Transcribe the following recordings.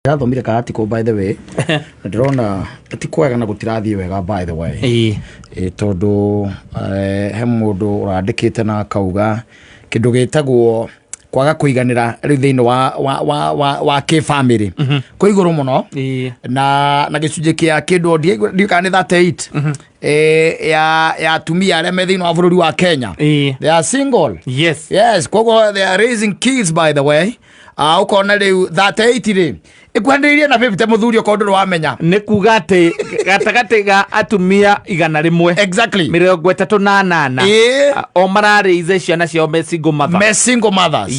Ndĩrathomire ka article by the way na ndĩrona ti kwega na gũtirathiĩ wega by the way. Ĩ, tondũ he mũndũ ũrandĩkĩte na akauga kĩndũ gĩtagwo kwaga kũiganĩra rĩu thĩinĩ wa kĩbamĩrĩ kwĩ igũrũ mũno na gĩcunjĩ kĩa kĩndũ ndiũĩ kana nĩ 38 ya atumia arĩa me thĩinĩ wa bũrũri wa Kenya. They are single. Yes, koguo they are raising kids by the way. Ũkona rĩu 38 rĩ ĩkuhanĩrĩirie na 50 mũthuri okorwo ndũrĩ wamenya. Nĩ kuga atĩ gatagatĩ ga atumia 100, 38 o mararĩize ciana ciao me single mother. Me single mothers.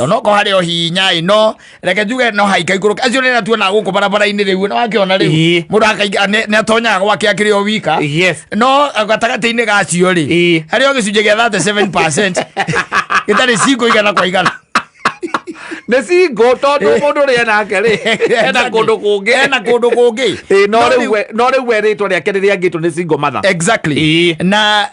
Onokorwo harĩ o hinya ĩno reke njuge no haika igũrũ acio nĩ tuona gũkũ barabara-inĩ rĩu nĩ wakĩona rĩu mũndũ akainga nĩ atonyaga gwake akĩrĩ o wika. No gatagatĩ-inĩ gacio rĩ harĩ o gĩcunjĩ gĩa 37% gĩtarĩ single igana kwa igana. Nĩ single tondũ mũndũ ũrĩa nake rĩ ena kũndũ kũngĩ. Ena kũndũ kũngĩ. Ĩĩ, no No rĩu no rĩu we rĩtwa rĩake rĩrĩa angĩtwo nĩ single mother. Na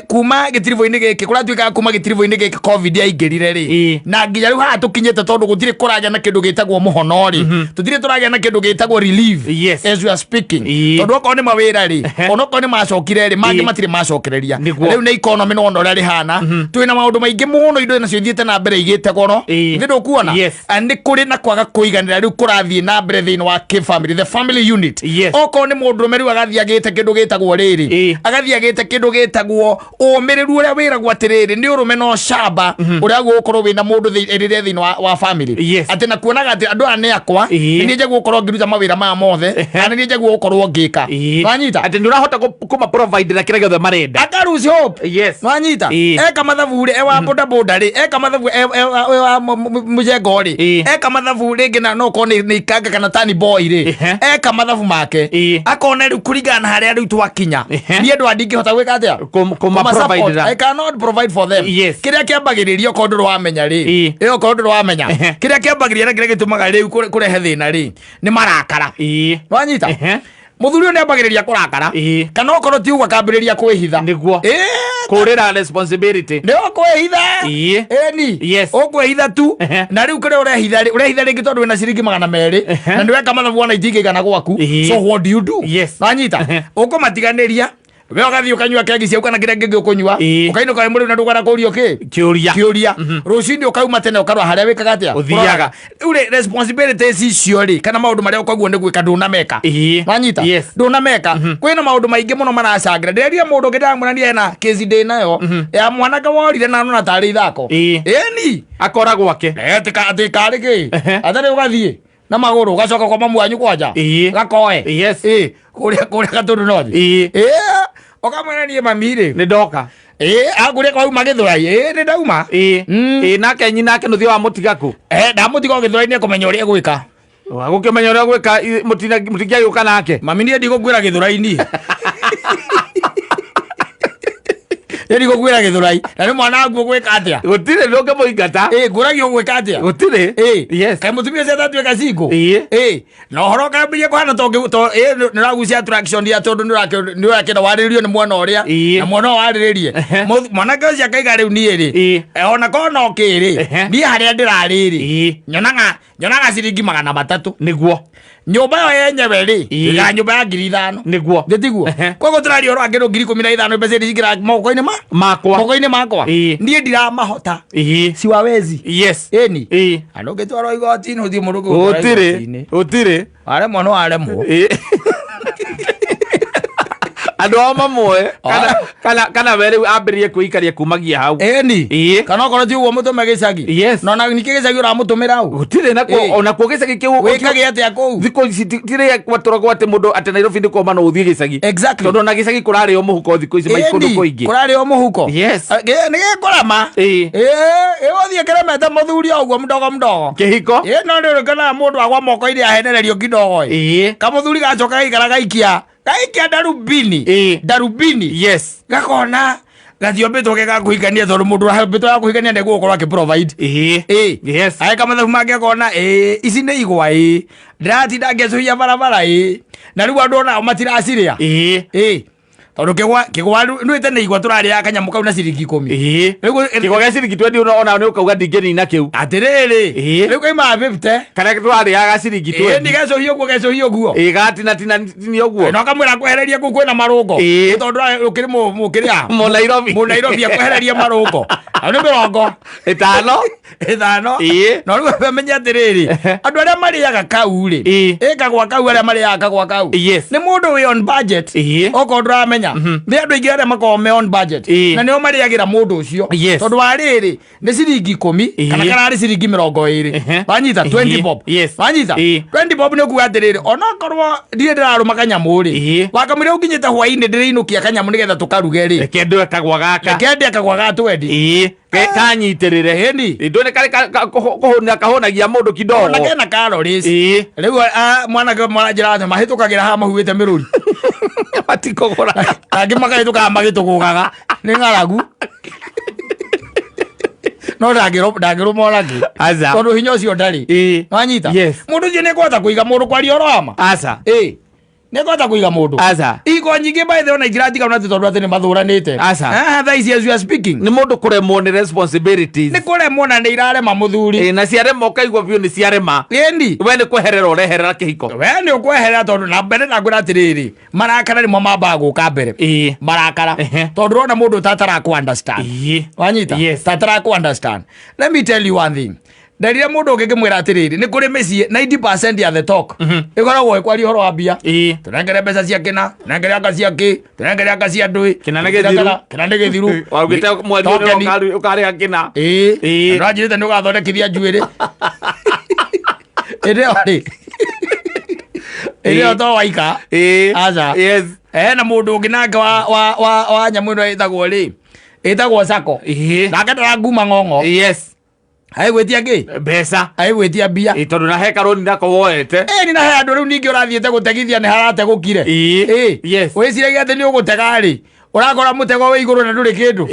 kuma gĩtiribũ-inĩ gĩkĩ kũratuĩkaga kuma gĩtiribũ-inĩ gĩkĩ COVID yaingĩrire rĩ na nginya rĩu haha tũkinyĩte tondũ gũtirĩ kũragĩa na kĩndũ gĩtagwo mũhono rĩ, tũtirĩ tũragĩa na kĩndũ gĩtagwo relief as we are speaking, tondũ okorwo nĩ mawĩra rĩ, onokorwo nĩ macokire rĩ, mangĩ matirĩ macokereria. Rĩu nĩ economy nĩwona ũrĩa rĩhana, twĩna maũndũ maingĩ mũno, indo nacio ithiĩte na mbere igĩte goro. Nĩ ndũkuona? Yes. And nĩ kũrĩ na kwaga kũiganĩra rĩu kũrathiĩ na mbere thĩinĩ wa kĩbamĩrĩ, the family unit. Okorwo nĩ mũndũrũme rĩu agathiĩ agĩte kĩndũ gĩtagwo rĩrĩ, agathiĩ agĩte kĩndũ gĩtagwo ũmĩrĩru ũrĩa wĩragwo atĩrĩrĩ nĩ ũrũme na ũcamba ũrĩa gũgũkorwo wĩna mũndũ rĩrĩa thĩinĩ wa family, atĩ na kuonaga atĩ andũ aya nĩ akwa, nĩ niĩ njagĩrĩirwo gũkorwo ngĩruta mawĩra maya mothe na nĩ niĩ njagĩrĩirwo gũkorwo ngĩka. Wanyita? Atĩ nĩ ũrahota kũma provide na kĩrĩa gĩothe marenda. Aka lose hope. Wanyita? Eka mathabu rĩ, e wa boda boda rĩ, eka mathabu e wa mũjengo rĩ, eka mathabu rĩngĩ na no korwo nĩ ikanga kana tani boy rĩ, eka mathabu make akona rĩu kũringana na harĩa rĩu twakinya, niĩ andũ aya ndingĩhota gwĩka atĩa? Kũma Kũma support. provide. I cannot provide for them. Kĩrĩa kĩambagĩrĩria okorwo ndũrĩ wamenya rĩ, ĩyo okorwo ndũrĩ wamenya, kĩrĩa kĩambagĩrĩria na kĩrĩa gĩtũmaga rĩu kũrehe thĩna rĩ nĩ marakara. Wanyita? Mũthuri ũyũ nĩ ambagĩrĩria kũrakara kana okorwo ti ũguo akambĩrĩria kwĩhitha. Kũrĩra responsibility. Nĩ ũkwĩhitha. Ĩni. Ũkwĩhitha tu. Na rĩu kĩrĩa ũrehitha rĩ, ũrehitha rĩngĩ tondũ wĩna ciringi 200 na nĩ weka mathabu wona itingĩigana gwaku. So what do you do? Wanyita? Ũkũmatiganĩria we ũgathiĩ ũkanyua kegi ciaku kana kĩrĩa kĩngĩ ũkũnyua, ũkainũka wĩ mũrĩu na ndũkwenda kũrio kĩ kĩũria. Kĩũria. Rũcinĩ ũkauma tene ũkarora harĩa wĩkaga atĩa? Ũthiaga. Rĩu rĩ responsibilities icio rĩ kana maũndũ marĩa ũkaguo nĩ gwĩka ndũnameka. Wanyita? Ndũnameka. Kwĩna maũndũ maingĩ mũno maracangĩra. Ndĩreria mũndũ ũngĩ ndĩramwĩra ena kĩci ndĩ nayo ya mwanake worire na nona tarĩ ithako. Ĩni. Akora gwake. Atĩ karĩ kĩ atarĩ ũgathiĩ na magũrũ ũgacoka kwa mamu wanyu kwanja gakoe. Kũrĩa Gatũndũ North. Ũkamwĩra niĩ mami rĩ nĩ ndoka. Akũrĩa kwauma Gĩthũrai, nĩ ndauma. Ĩĩ, nake nyina ake nũthio wa mũtiga kũ? Ndamũtiga o Gĩthũrai nĩ ekũmenya ũrĩa egwĩka. Gũkĩmenya ũrĩa gwĩka mũtingĩagĩũka nake. Mami, niĩ ndigũkuĩra Gĩthũrai-inĩ, niĩ ndigũkuĩra Gĩthũrai na nĩ mwana waku, ũgwĩka atĩa? Gũtirĩ ndũngĩmũingata. Ngũragio ũgwĩka atĩa? Gũtirĩ. Kaĩ mũtumia ũcio atatuĩka single? Na ũhoro ũkambĩrĩria kũhana to nĩ ũragucia attraction ya tondũ nĩ ũrakĩenda warĩrĩrio nĩ mwena ũrĩa na mwena ũyũ warĩrĩrie. Mwanake ũcio akaiga rĩu niĩ rĩ, ona korwo no kĩrĩ niĩ harĩa ndĩrarĩ rĩ, nyonaga ciringi 300. Nyũmba ĩyo yenyewe rĩ, ya nyũmba ya 5,000. Nĩtiguo? Koguo tũraria ũhoro wa kĩndũ 15,000, mbeca iria cingĩra moko-inĩ ma makwa. Moko-inĩ makwa. Niĩ ndiramahota. Siwawezi. Ĩni. Andũ ũngĩtwarwo igoti-inĩ ũthiĩ mũndũ ũngĩgũtwara Gũtirĩ. igoti-inĩ. Gũtirĩ. Waremwo no waremwo. Andũ ao mamũe kana we rĩu ambĩrĩrie kwĩikaria kumagia hau. Ĩni. Kana okorwo ti ũguo mũtũme gĩcagi. No na ningĩ gĩcagi ũramũtũmĩra ũ? Gũtirĩ nakuo. Onakuo gĩcagi kĩu Wĩkage atĩa kũu? Thikũ ici tirĩa gwatũragwo atĩ mũndũ atĩ Nairobi nĩ kuoma no ũthiĩ gĩcagi. Tondũ ona gĩcagi kũrarĩo mũhuko thikũ ici mai kũndũ kũingĩ. Kũrarĩo mũhuko. Nĩ gĩkũrama. Ĩgũthiĩ kĩremete mũthuri o ũguo mdogo mdogo. Kĩhiko. No nĩ ũrĩkenaga mũndũ agwa moko-inĩ ahenererio kidogo ĩ. Kamũthuri gacoka gaikara gaikia gaikia darubini. Darubini. Gakona gatiombĩtwo ge ga kũhikania tondũ mũndũ ũrahĩmbĩtwo ya kũhikania nĩ egũkorwo akĩ provide. Ageka mathabu make akona ici nĩ igwa, ndĩratinda ngĩcũhia barabara, na rĩu andũ onao matiracirĩa. Tondũ kĩgwa kĩgwa nĩ tene igwa tũrarĩaga kanyamũ kau na ciringi 10. Rĩu Kĩgwa gĩa ciringi 20 ona nĩ ũkauga ndingĩnina kĩu. Atĩrĩrĩ, rĩu kaimaga 50. Karĩa tũrarĩaga ciringi 20. Ĩni gecũhia ũguo gecũhia ũguo. Ĩĩ, gatinatinia ũguo. Na ũkamwĩra kwehereria kũu kwĩna marũngo. Tondũ ũkĩrĩ mũkĩrĩa Mũnairobi. Mũnairobi akwehereria marũngo. Hau nĩ 50. 50. No rĩu menye atĩrĩrĩ, andũ arĩa marĩaga kau rĩ, ĩ kagwa kau, arĩa marĩaga kagwa kau nĩ mũndũ wĩ on budget. Okorwo ndũramenya, nĩ andũ aingĩ arĩa makoragwo me on budget na nĩo marĩagĩra mũndũ ũcio. Tondũ wa rĩrĩ, nĩ ciringi 10 kana kararĩ ciringi 20. Wanyita? 20 bob. Wanyita? 20 bob nĩ kuga atĩrĩrĩ, onokorwo ndirĩ ndĩrarũma kanyamũ rĩ, wakamũira ũkinyĩte hwainĩ ndĩrĩinũkia kanyamũ nĩgetha tũkaruge rĩ, Reke ndue kagwa gaka. Reke ndĩe kagwa ga 20. Kanyitĩrĩre. Ĩni. Ndũ nĩ karĩ kũhũnia kahũnagia mũndũ kidogo. Ona kena calories. Rĩu mwanake maranjĩra atĩ mahĩtũkagĩra haha mahuĩte mĩrũri. Matikũgũra. Angĩ makahĩtũkaga magĩtũgũgaga nĩ ng'aragu, no ndangĩrũma onakĩ. Aca. Tondũ hinya ũcio ndarĩ. Wanyita? Yes. Mũndũ ũcio nĩ ekũhota kũiga mũndũ kwaria ũhoro wa ma? Aca. Ĩ, nĩ ekũhota kũiga mũndũ? Aca. Ihiko nyingĩ, by the way, ona itiratigana atĩ tondũ atĩ nĩ mathũranĩte. Aca. Ah, thaa ici as you are speaking, Nĩ mũndũ kũremwo nĩ responsibilities. Nĩ kũremwo na nĩ irarema mũthuri. Ĩĩ, na ciarema ũkaigua biũ nĩ ciarema. Ĩni. We nĩ kweherera ũreherera kĩhiko. We nĩ ũkweherera, tondũ na mbere ndakwĩra atĩrĩrĩ, marakara nĩmo mambaga gũka mbere. Marakara, tondũ ũrona mũndũ tatara understand. Wanyita? Yes. Tatara understand. Let me tell you one thing, nderire mũndũ ũngĩ ngĩmwĩra atĩrĩrĩ, nĩ kũrĩ mĩciĩ 90% ya the talk ĩkoragwo ĩkwaria ũhoro wa mbia. Tũnengere mbeca cia kĩna, tũnengere anga cia kĩ, tũnengere anga cia ndũĩ. Kĩna nĩ gĩthiru. Kĩna nĩ gĩthiru. Waugĩte mweri ũyũ Tokeni. ũkarĩha kĩna. Ĩĩ. Ndũranjĩrĩte nĩ ũgathondekithia njuĩrĩ ĩrĩ ĩyo rĩ, ĩrĩ ĩyo to waika. Aca. Hena mũndũ ũngĩ nake wa nyamũ ĩno ĩtagwo rĩ, ĩtagwo sako. Nake ndaranguma ng'ong'o. Agĩgwĩtia kĩ? Mbeca. Agĩgwĩtia mbia. Ĩĩ, tondũ na he karũni nako woete. Ĩni, na he andũ rĩu ningĩ ũrathiĩte gũtegithia nĩ harategũkire. Ĩ, wĩciragia atĩ nĩ ũgũtega rĩ, ũrakora mũtego wĩ igũrũ na ndũrĩ kĩndũ.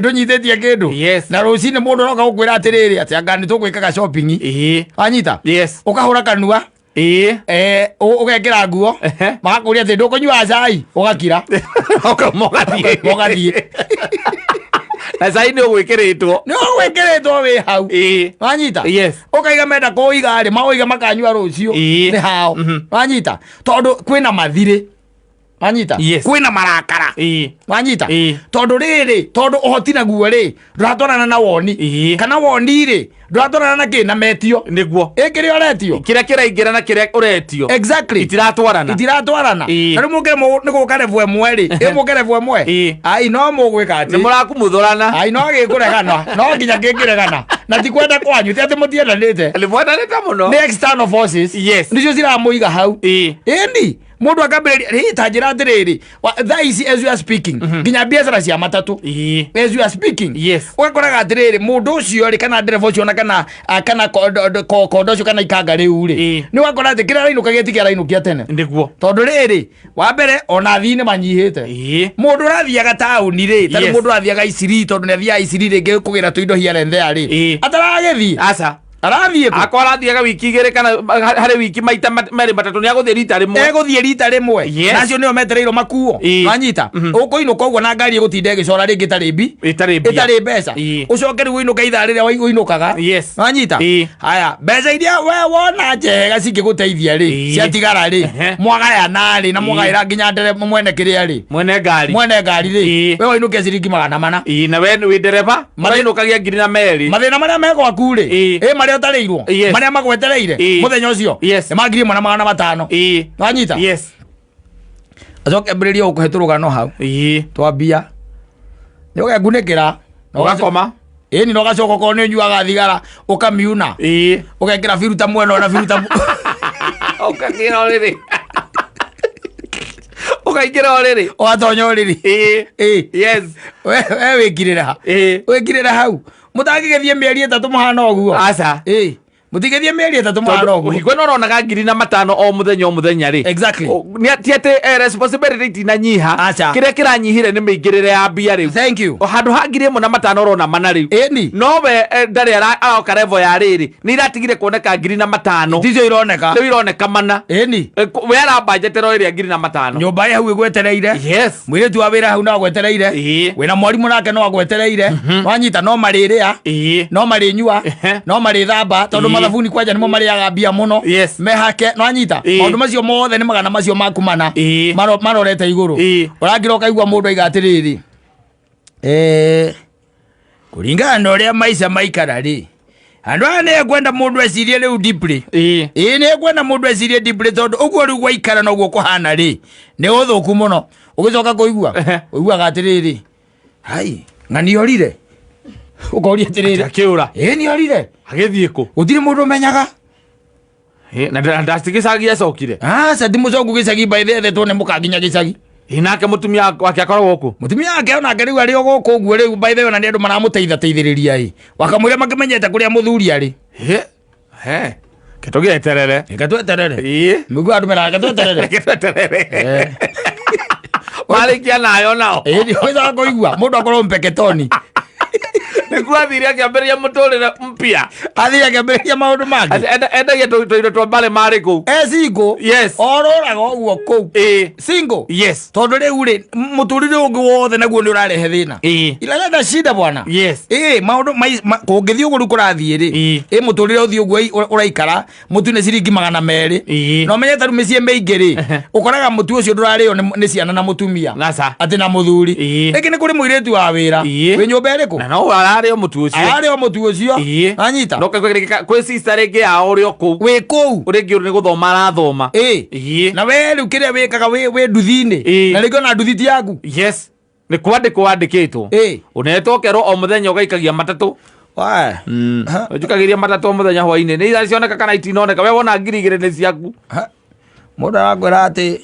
Ndũnyitĩtie kĩndũ. Na rũcinĩ mũndũ aroka gũkwĩra atĩrĩrĩ, atĩ anga nĩ tũgwĩkaga shopping. Wanyita? Yes. Ũkahũra kanua, ũgekĩra nguo, magakũria atĩ ndũkũnyua cai, ũgakira. Ũkauma ũgathiĩ. Ũgathiĩ. Na cai nĩ ũgwĩkĩrĩtwo. Nĩ ũgwĩkĩrĩtwo wĩ hau. Wanyita? Yes. Ũkaiga menda kũiga rĩ, maũiga makanyua rũciũ. Nĩ hao. Wanyita? Tondũ kwĩna mathirĩ. Wanyita? Yes. Kwĩna marakara. Wanyita? Tondũ rĩrĩ, tondũ ũhoti naguo rĩ, ndũratwarana na woni. Kana woni rĩ, ndũratwarana na kĩ, na metio. Nĩguo. Ĩ, kĩrĩa ũretio. Kĩrĩa kĩraingĩra na kĩrĩa ũretio. Itiratwarana. Itiratwarana. Na rĩu mũkĩre nĩ gũka level ĩmwe rĩ, ĩ mũke level ĩmwe. Ai, no mũgwĩka Nĩ atĩ mũrakumuthũrana. Ai, no gĩkũregana, no nginya kĩngĩregana, na ti kwenda kwanyu, ti atĩ mũtiendanĩte. Nĩ mwendanĩte mũno. Nĩ external forces nicio ciramũiga hau. Ĩni, mũndũ akambĩrĩria rĩ, ta njĩra atĩrĩrĩ, thaa ici as you are speaking, nginya biacara cia matatũ, as you are speaking, ũgakoraga atĩrĩrĩ, mũndũ ũcio rĩ, kana ndereba ũcio, ona kana kana kondo ũcio, kana ikanga rĩu rĩ, nĩ ũgakora atĩ kĩrĩa arainũkagia ti kĩrĩa arainũkia tene. Tondũ rĩrĩ, wa mbere, ona athii nĩ manyihĩte. Mũndũ ũrathiaga taũni rĩ, tarĩu mũndũ ũrathiaga Iciri, tondũ nĩ athiaga Iciri rĩngĩ kũgĩra tũindo here and there rĩ, ataragĩthiĩ. Aca. Arathiĩ kũ? Akwa arathiaga wiki 2 kana harĩ wiki maita merĩ matatũ, nĩ agũthiĩ rita rĩmwe. Egũthiĩ rita rĩmwe. Na acio nĩo metereirwo makuo. Wanyita? Ũkũinũka ũguo na ngari ĩgũtinda ĩgĩcora rĩngĩ ĩtarĩ mbi, Ĩtarĩ mbia. Ĩtarĩ mbeca. Ũcoke rĩu ũinũke ithaa rĩrĩa ũinũkaga. Wanyita? Haya, mbeca iria we wona njega cingĩgũteithia rĩ, ciatigara rĩ, mwagayana rĩ, na mwagaĩra nginya ndere mwene kĩrĩa rĩ, Mwene ngari. Mwene ngari rĩ, we wainũkia ciringi 400. Ĩĩ, na we wĩ ndereba ũrainũkagia ngiri na merĩ. Mathĩna marĩa me gwaku rĩ, ĩ marĩa ũtarĩirwo, marĩa magwetereire mũthenya ũcio, nĩ ma 1500. Wanyita? Yes. Acoke ambĩrĩrie gũkũhe tũrũgano hau. Twambia nĩ ũgengunĩkĩra na Ũgakoma. Ĩni, na ũgacoka okorwo nĩ ũnyuaga thigara ũkamiuna, ũgekĩra biruta mwena na biruta Ũkagĩra ũrĩrĩ, ũkaingĩra ũrĩrĩ. Ũgatonya ũrĩrĩ. Ĩ. We wĩkirĩre ha? Wĩkirĩre hau mũtangĩgĩthiĩ mĩeri 3 mũhana ũguo? Aca. Ĩ. Mũtingĩthiĩ mĩeri 3 mũhana ũguo. Hingo ĩno ũronaga 5,000 o mũthenya o mũthenya rĩ. Ti atĩ responsibility itinanyiha. Aca. Kĩrĩa kĩranyihire nĩ mĩingĩrĩre ya mbia rĩu. Thank you. O handũ ha 1,500 ũrona mana rĩu. Ĩni. No we ndarĩ aroka level ya rĩrĩ. Nĩ iratigire kuoneka 5,000. Ticio ironeka. Rĩu ironeka mana. Ĩni. We arambanjetera ĩrĩa 5,000. Nyũmba ĩ hau ĩgwetereire. Yes. Mũirĩtu wa wĩra hau no agwetereire. Ĩĩ. Wĩna mwarimũ nake no agwetereire. Wanyita no marĩrĩa. Ĩĩ. No marĩnyua. No marĩthamba tondũ mathabuni kwanja nĩmo marĩaga mbia mũno. Yes. Mehake no anyita. Ĩĩ. Maũndũ macio mothe nĩ magana macio maku mana. Ĩĩ. Marorete igũrũ. Ĩĩ. Ũrakira ũkaigua mũndũ aiga atĩrĩrĩ. Kũringana na ũrĩa maica maikara rĩ. Andũ aya nĩ ngwenda mũndũ ecirie rĩu deeply. Ĩĩ. Ĩĩ nĩ ngwenda mũndũ ecirie deeply tondũ ũguo rĩu gwaikara noguo kũhana rĩ. Nĩ ũthũku mũno. Ũgĩcoka kũigua. Ũiguaga atĩrĩrĩ. Hai, ng'ani orire. Ũkoria atĩrĩrĩ. Akĩũra. Ĩĩ nĩ orire. Agĩthiĩ kũ? Gũtirĩ mũndũ ũmenyaga. Na ndaciti gĩcagi acokire. Aca ti mũcoku gĩcagi by the ethetwo nĩ mũka nginya gĩcagi. Ĩ nake mũtumia wake akoragwo kũ? Mũtumia wake onake rĩu arĩ o gũkũ ũguo rĩu by the way ona nĩ andũ maramũteitha teithĩrĩria ĩ. Wakamwĩra makĩmenyete kũrĩa mũthuri arĩ. He. Ke tũgĩeterere. Reke tweterere. Ĩ. Mũigua andũ meraga reke tweterere. Reke tweterere. Marĩkia nayo nao. Ĩ nĩ ũcoka kũigua mũndũ akorwo mpeketoni. Nĩkuo athire akĩambĩrĩria mũtũrĩre mpya. Athire akĩambĩrĩria maũndũ mangĩ. Endagia tũindo twa mbarĩ marĩ kũu. E single. Yes. Orũraga ũguo kũu. Ĩ. Single. Yes. Tondũ rĩu rĩ mũtũrĩre ũngĩ wothe naguo nĩ ũrarehe thĩna. Ĩ. Inaleta shida bwana. Yes. Ĩ maũndũ kũngĩthiĩ ũguo rĩu kũrathiĩ rĩ. Ĩ. Ĩ mũtũrĩre ũthiĩ ũguo ũraikara mũtu nĩ ciringi 200. Ĩ. Na ũmenye ta rĩu mĩciĩ mĩingĩ rĩ ũkoraga mũtu ũcio ndũrarĩo nĩ ciana na mũtumia. Aca. Atĩ na mũthuri. Ĩ. Rĩngĩ nĩ kũrĩ mũirĩtu wa wĩra. Ĩ. Wĩ nyũmba ĩrĩkũ? Na no ararĩo mũtu ũcio. Ararĩo mũtu ũcio. Ĩ. Anyita. No kwĩ sister rĩngĩ yao ũrĩ o kũu. Wĩ kũu. Ũrĩa ũngĩ nĩ gũthoma arathoma. Ĩ. Ĩ. Na we rĩu kĩrĩa wĩkaga wĩ nduthi-inĩ. Ĩ. Na rĩngĩ ona nduthi ti yaku. Yes. Nĩ kwandĩkwo wandĩkĩtwo. Ĩ. Ũnetwo ũkerwo o mũthenya ũgaikagia matatũ. Wae. Ũnjikagĩria matatũ o mũthenya hwainĩ. Nĩ ira cioneka kana itinoneka. We wona 2,000 nĩ ciaku. Mũndũ arakwĩra atĩ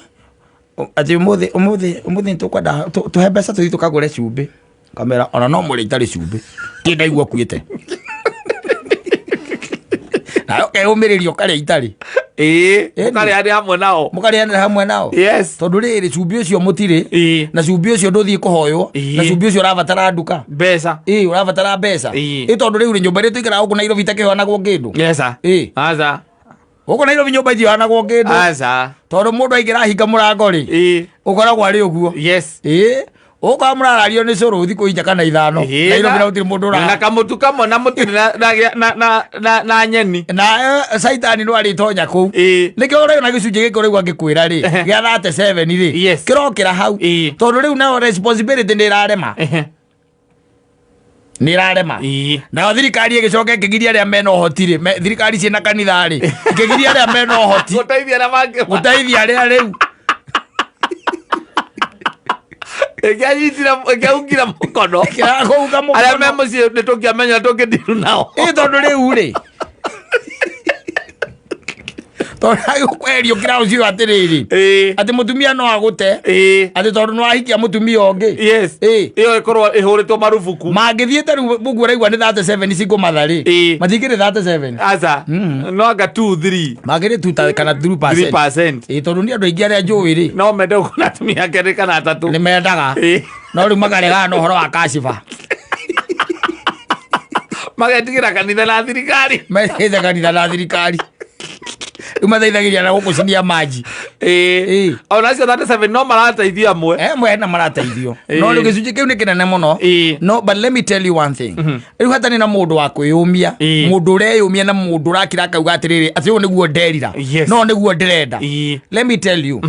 atĩ ũmũthĩ ũmũthĩ ũmũthĩ nĩtũkwenda tũhe mbeca tũthiĩ tũkagũre cumbĩ. Kamera ona no mũrĩ itarĩ cumbĩ. Ti ndaigua kuĩte. Nawe ũkeyũmĩrĩria ũkarĩa itarĩ. Ĩ. Ĩni. Mũkarĩanĩra hamwe nao. Mũkarĩanĩra hamwe nao. Yes. Tondũ rĩrĩ cumbĩ ũcio mũtirĩ. Ĩ. Na cumbĩ ũcio ndũthiĩ kũhoywo. Ĩ. Na cumbĩ ũcio ũrabatara nduka. Mbeca. Ĩ ũrabatara mbeca. Ĩ. Ĩ tondũ rĩu rĩ nyũmba ĩrĩa tũikaraga gũkũ Nairobi itakĩheanagwo kĩndũ. Yes. Ĩ. Aca. Gũkũ Nairobi nyũmba itiheanagwo kĩndũ. Aca. Tondũ mũndũ aingĩra ahinga mũrango rĩ. Ĩ. Ũkoragwo arĩ ũguo. Yes. Ĩ. Ũkoragwo mũrarario nĩ cũrũ thikũ inya kana 5. Ĩ, Nairobi na gũtirĩ mũndũ Na kamũtu kamwe na mũtu na nyeni. Na caitani no arĩtonya kũu. Ĩ. Nĩkĩo ũrona gĩcunjĩ gĩkĩ ũraigua ngĩkwĩra rĩ, gĩa 37 rĩ. Yes. Kĩrokĩra hau. Ĩ. Tondũ rĩu nayo responsibility nĩ ĩrarema. Nĩ ĩrarema. Ĩ. Nayo thirikari ĩgĩcoka ĩkĩgiria arĩa mena ũhoti rĩ, thirikari ciĩna kanitha rĩ, ĩkĩgiria arĩa mena ũhoti. Gũteithia arĩa mangĩ. Gũteithia arĩa rĩu. Ĩkĩanyitire ĩkĩaungire mũkono. Ĩkĩakũunga mũkono. Arĩa me mũciĩ nĩ tũngĩamenya tũngĩndiru nao. Ĩ tondũ rĩu rĩ. Tondũ agĩkweheria kĩraũ cio atĩrĩrĩ. Ĩ. Atĩ mũtumia no agũte. Ĩ. Atĩ tondũ nĩ wahikia mũtumia ũngĩ. Yes. Ĩ. Ĩyo ĩkorwo ĩhũrĩtwo marubuku. Mangĩthiĩte rĩu ũguo ũraigua nĩ 37 single mother rĩ. Ĩ. Matingĩrĩ 37. Aca. No anga 2 3. Mangĩrĩ 2 kana 3%. 3%. Ĩ tondũ nĩ andũ aingĩ arĩa njũĩ rĩ. No mende gũkorwo na atumia kerĩ kana atatũ. Nĩ mendaga. Ĩ. No rĩu makaregana na ũhoro wa kashiba. Magetigĩra kanitha na thirikari. Metigĩra kanitha na thirikari. Rĩu mateithagĩrĩria na gũkũcinia maji. Ĩ. Ona acio 37 no marateithio amwe. Amwe hena marateithio. Ĩ. No rĩu gĩcunjĩ kĩu nĩ kĩnene mũno. Ĩ. No but let me tell you one thing. Rĩu hatarĩ na mũndũ wa kwĩyũmia, Ĩ. mũndũ ũreyũmia na mũndũ ũrakira akauga atĩrĩrĩ, atĩ ũyũ nĩguo nderira. Yes. No nĩguo ndĩrenda. Ĩ. Let me tell you.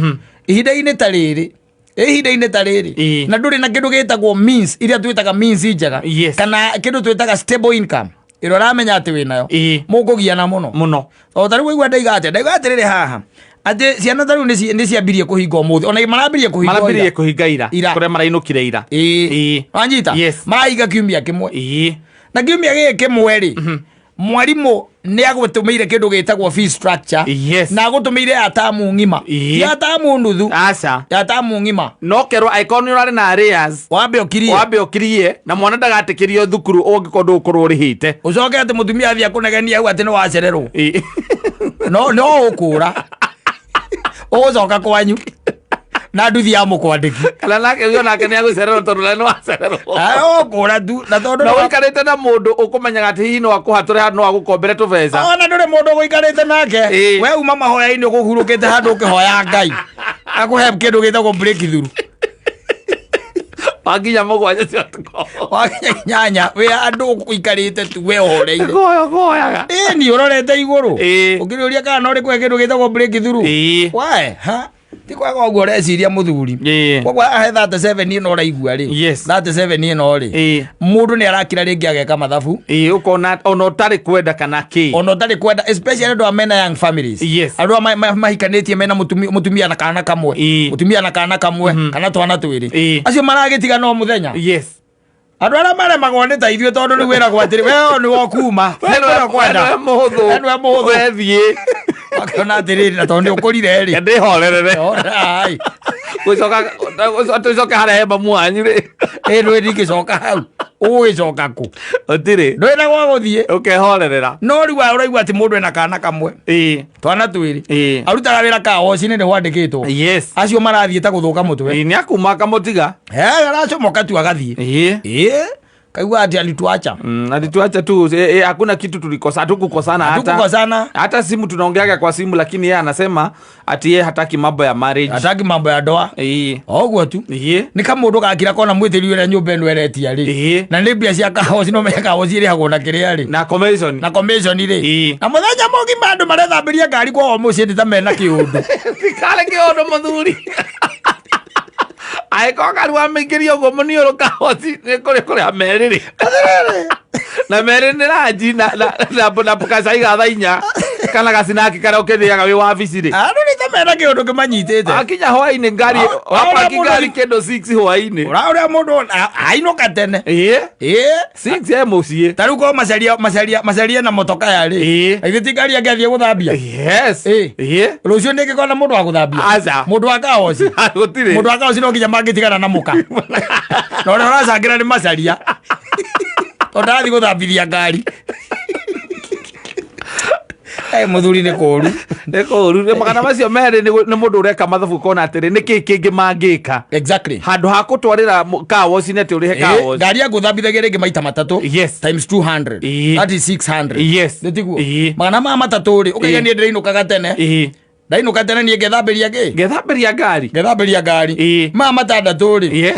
Ihinda-inĩ ta rĩrĩ, ihinda-inĩ ta rĩrĩ, Ĩ. na ndũrĩ na kĩndũ gĩtagwo means, iria twĩtaga means njega, Yes. kana kĩndũ twĩtaga stable income, ĩrĩa ũramenya atĩ wĩnayo, Ĩ. mũkũgiana mũno. Mũno. O ta rĩu waigua ndaiga atĩa, ndaiga atĩrĩrĩ haha, atĩ ciana ta rĩu nĩ ciambirie kũhinga ũmũthĩ, ona marambirie kũhinga Marambirie ira. kũhinga ira. Ira. Kũrĩa marainũkire ira. Ĩ. Ĩ. Wanyita? Yes. Marahinga kiumia kĩmwe. Ĩ. Na kiumia gĩkĩ kĩmwe rĩ, Mwarimũ nĩ agũtũmĩire kĩndũ gĩtagwo fee structure. Na agũtũmĩire ya tamu ng'ima. Ya tamu nuthu. Aca. Ya tamu ng'ima. No kerwo angĩkorwo nĩ ũrarĩ na arrears, wambe ũkirie. Wambe ũkirie na mwana ndagatĩkĩrio thukuru ũngĩkorwo ndũgũkorwo ũrĩhĩte. Ũcoke atĩ mũtumia athiĩ akũnegenia hau atĩ nĩ wacererwo. No no ũkũra ũgũcoka kwanyu na nduthi ya mũkwandĩki. Kana nake ũyũ nake nĩ agũcererwo tondũ nawe nĩ wacererwo. Ũkũra tu na tondũ na ũikarĩte na mũndũ ũkũmenyaga atĩ hihi no akũhatũre handũ no agũkombere tũbeca. Ona ndũrĩ mũndũ ũgũikarĩte nake. We uma mahoya-inĩ ũkũhurũkĩte handũ ũkĩhoya Ngai akũhe kĩndũ gĩtagwo breakthrough. Wakinya 7 cia ũtukũ. Wakinya 8 wĩ andũ ũikarĩte tu we ũhoreire. Kũhoya ũkũhoyaga. Ĩĩ ni ũrorete igũrũ. Ũkĩrĩũria kana no rĩkũhe kĩndũ gĩtagwo breakthrough. Wae ha ti kwaga ũguo ũreciria mũthuri. Koguo haha he 37 ĩno ũraigua rĩ. 37 ĩno rĩ. Mũndũ nĩ arakira rĩngĩ ageka mathabu. Ĩĩ, ũkona ona ũtarĩ kwenda kana kĩ. Ona ũtarĩ kwenda, especially andũ a mena young families. Andũ a mahikanĩtie mena mũtumia na kana kamwe. Mũtumia na kana kamwe kana twana twĩrĩ. Acio maragĩtigana o mũthenya. Andũ arĩa maremagwo nĩ ta ithuĩ tondũ rĩu wĩragwo atĩrĩ we ũyũ nĩwe ũkuma. We nĩwe ũkwenda. We nĩwe mũhũthũ. We nĩwe mũhũthũ. We thiĩ. Wakĩona atĩrĩrĩ na tondũ nĩ ũkũrire rĩ. Ndĩhorerere. Ai. Gũcoka tũcoke harĩa he mamu wanyu rĩ. Ĩ ndũĩ ndingĩcoka hau. Ũgũgĩcoka kũ? Gũtirĩ. Ndũĩ na gwa gũthiĩ. Ũkehorerera. No rĩu ũraigua atĩ mũndũ ena kana kamwe. Twana twĩrĩ. Arutaga wĩra ka woci-inĩ nĩ hwandĩkĩtwo. Acio marathiĩ ta gũthũka mũtwe. Nĩ akuma akamũtiga. Aracomoka tu agathiĩ. Kaigua ati alituacha. Alituacha tu. Hakuna kitu tulikosa, hatukukosana hata. Hatukukosana. Hata simu tunaongeaga kwa simu, lakini yeye anasema ati yeye hataki mambo ya marriage. Hataki mambo ya ndoa. Oguo tu. Nĩ kamũndũ gakira kona mwĩtĩri ũrĩa nyũmba ĩno eretia rĩ. Na nĩ mbia cia kahoci, no menya kahoci ĩrĩhagwo na kĩrĩa rĩ. Na commission. Na commission rĩ. Na mũthenya mũgima andũ marethambĩria ngari kwao mũciĩ nĩ ta mena kĩũndũ. Kale kĩũndũ mũthuri. Angĩkorwo ngari wamĩingĩria ũguo mũniũrũ kahoci nĩ kũrĩ kũrĩa merĩ rĩ. Na merĩ nĩ ranji na gacai ga thaa 4 kana gacinaki karĩa ũkĩrĩaga wĩ wabici rĩ. Andũ nĩ ta mena kĩũndũ kĩmanyitĩte. Akinya hwaĩ-inĩ ngari, wapaki ngari kĩndũ 6 hwaĩ-inĩ. Ũra ũrĩa mũndũ ainũka tene. 6 e mũciĩ. Ta rĩu korwo macaria na motoka ya rĩ. Ithe ti ngari angĩathiĩ gũthambia. Rũciũ nĩ na mũndũ wa gũthambia. Aca. Mũndũ wa kaoci. Gũtirĩ. Mũndũ wa kaoci no nginya mangĩtigana na mũka. Na ũrĩa ũracangĩra nĩ macaria. Tondũ arathiĩ gũthambithia ngari. Mũthuri nĩ kũũru. Nĩ kũũru. Nĩ magana macio merĩ nĩ mũndũ ũreka mathabu kona atĩrĩ, nĩ kĩĩ kĩngĩ mangĩka? Handũ ha gũtwarĩra car wash nĩ atĩ ũrĩhe car wash. Ngari yaku ũthambithagia rĩngĩ maita matatũ. Times 200. That is 600. Nĩ tiguo? Magana maya matatũ rĩ, ũkaiga niĩ ndĩrainũkaga tene. Ndainũka tene niĩ ngethambĩria kĩ? Ngethambĩria ngari. Ngethambĩria ngari. Maya matandatũ rĩ.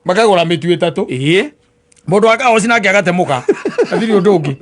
Makagũra mĩtu ĩtatũ. Mũndũ wa kaoci nake agatemũka. Hatirĩ ũndũ ũngĩ.